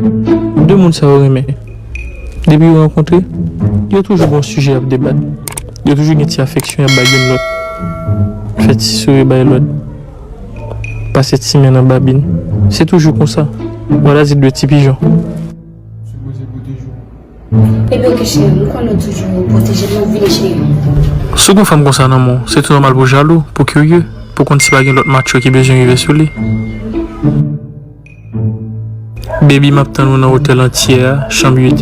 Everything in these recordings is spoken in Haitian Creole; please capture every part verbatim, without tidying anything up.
De moun sa yo renmen. Depi yo rankontre, yo toujou gen yon sijè y ap debat. Yo toujou gen ti afeksyon y ap bay youn lòt. Fè ti souri bay lòt. Pase ti men nan babin. Se toujou konsa. Wadazi dwe ti pijon. Sipoze pwoteje w. Ebyen, oke, cheri, m konnen w toujou pwoteje m, m ap vini, cheri. Si w gen fanm konsa nan men w, se tou nòmal pou w jalou, pou w kirye, pou w konn si pa gen lòt matcho ki bezwen rive sou li. Baby, m ap tann ou nan otèl antyè a, chanm uit.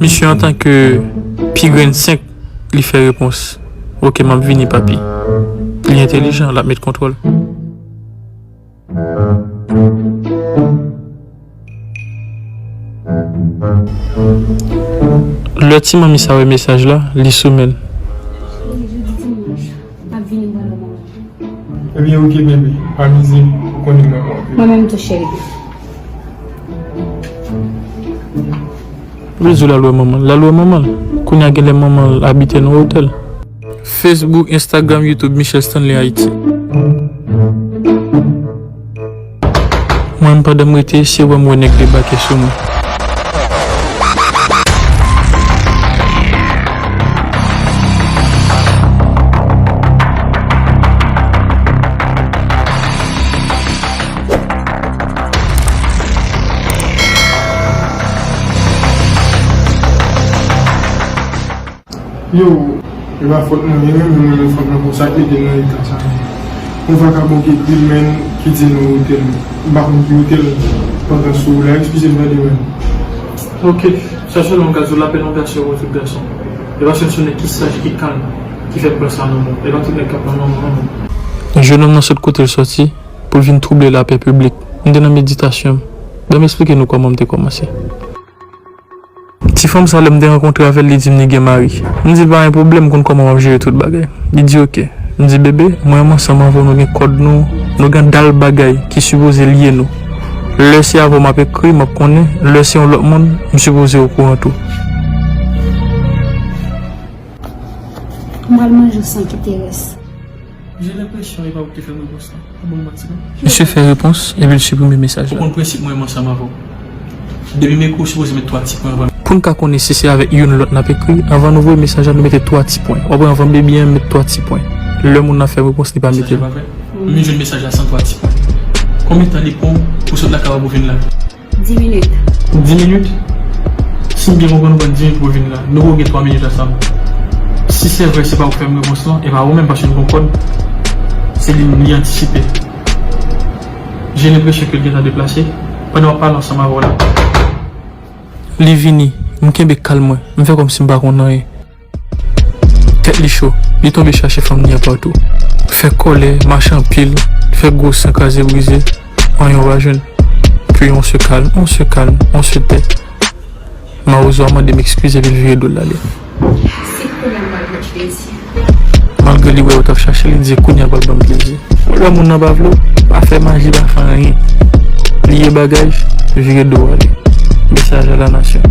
Misye, antanke pi grenn senk, li fè repons. Oke, m ap vini, papi. Li entèlijan, l ap met kontwòl. Lè ti manmi sa wè mesaj la, li sou men l. Jodi dimanch, m ap vini wè manman. Ebyen, oke, bebe, pa mize, ou konnen m renmen w anpil. Mwen menm tou, cheri. Li di w l al wè manman l. L al wè manman l. Kounye a, genlè manman l abite nan otèl. Facebook, Instagram, YouTube, Michel Stanley Haïti. Mwen, pandan m rete, se wè m wè nèg debake sou mwen. Yo, e pa fòt mwen, e mwen menm, mwen menm, fòt mwen konsa k mete m nan eta sa. Yon vakabon ki ekri l, men ki di nou otèl. M pa konn ki otèl, pandan sou la, eskize m, tande, men. Ok, sa se yon gaz ou lapè nan pèsè ou tout pèsè. E pa se yon nèg ki saj, ki kalm, ki fè m pran sa nan men w. E pa tout nèg k ap pran nan men w. Jennonm nan sot kote l sòti pou l vin twouble lapè piblik. M te nan meditasyon m. Ban m eksplike nou kòman m te kòmanse. Ti fanm sa, lè m te rankontre avè l, li di m li gen mari. M di l pa gen pwoblèm, m konn kòman w ap jere tout bagay. Li di oke. M di bebe, mwen menm ansanm avè w nou gen kòd nou, nou gen dal bagay ki sipoze lye nou. Lè se avè w m ap ekri, m ap konnen, lè se yon lòt moun, m sipoze okouran tou. M pral manje w san kite rès. J'ai l'impression e pa ou ki te fè m repons lan. Pa ban m manti non. Misye fè repons, epi l siprime mesaj la. Ou konn prensip mwen menm ansanm avè w. Depi m ekri w sipoze met twa ti pwen anvan. Pou n ka konnen si se avèk youn lòt n ap ekri, anvan nou voye mesaj la, nou mete twa ti pwen. W ap wè anvan baby an, m met twa ti pwen. Lè moun nan fè repons, li pa mete l. Mesaj la pa fèt. M vin jwenn mesaj la san twa ti pwen. Konbyen tan li pran w pou sot lakay w pou vin la? Dis minit. Dis minit? Si m byen konprann, ou pran dis minit pou w vin la. Nou gen twa minit ansanm. Si se vre, se pa ou k fè m repons lan, e pa ou menm, paske nou gen yon kòd, se li, li antisipe. J'ai l'impression ke l gentan deplase. Pandan w ap pale ansanm avè w la. Li vini, m kenbe kal mwen, m fè kòmsi m pa konn anyen. Tèt li cho, li tonbe chache fanm li an patou. Fè kòlè, mache anpil, fè gwo san kraze brize, anyen w pa jwenn. Puis on se calme, on se calme, on se tait. Mawozo a mande m ekskiz epi l vire do l ale. Se kounye a m pral pran plezi. Malgre li wè yo t ap chache, li di kounye a l pral ban m plezi. Lè moun nan pa vle w, pa fè maji, pa fè anyen. Pliye bagay, vire do w ale. Mesaj a la nasyon.